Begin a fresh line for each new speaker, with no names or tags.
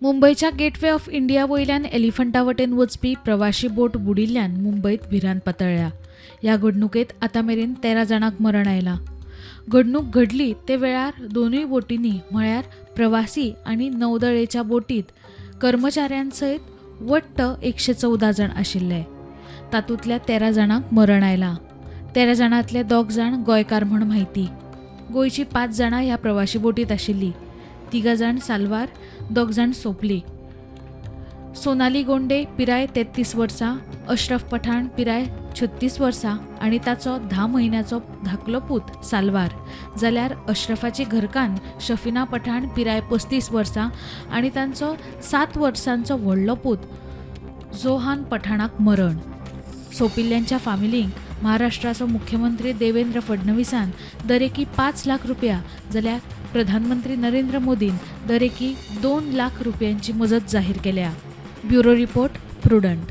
मुंबयच्या gateway of India वयल्यान एलिफंटा वटेन वचपी प्रवाशी बोट बुडिल्ल्यान मुंबयत भिरांत पातळ्ळ्या. ह्या घडणुकेंत आतां मेरेन 13 जाणांक मरण आयलां. घडणूक घडली ते वेळार दोनूय बोटींनी म्हळ्यार प्रवासी आनी नौदळेच्या बोटींत कर्मचाऱ्यां सयत वट्ट 114 जाण आशिल्ले. तातूंतल्या 13 जाणांक मरण आयलां. 13 जाणांतले 2 जाण गोंयकार म्हूण म्हायती. गोंयची 5 जाणां ह्या प्रवाशी बोटींत आशिल्ली. 3 जाण साल्वार, 2 जाण सोंपली. सोनाली गोंडे पिराय 33 वर्सां, अशरफ पठाण पिराय 36 वर्सां आनी ताचो 10 म्हयन्याचो धाकलो पूत साल्वार, जाल्यार अशरफाची घरकान्न शफिना पठाण पिराय 35 वर्सां आनी तांचो 7 वर्सांचो व्हडलो पूत जोहान पठाणाक मरण. सोंपिल्ल्यांच्या फामिलींक महाराष्ट्राचो मुख्यमंत्री देवेंद्र फडणवीसान दरेकी 5 लाख रुपया, जाल्यार प्रधानमंत्री नरेंद्र मोदीन दरेकी 2 लाख रुपयांची मजत जाहीर केल्या. Bureau report, Prudent.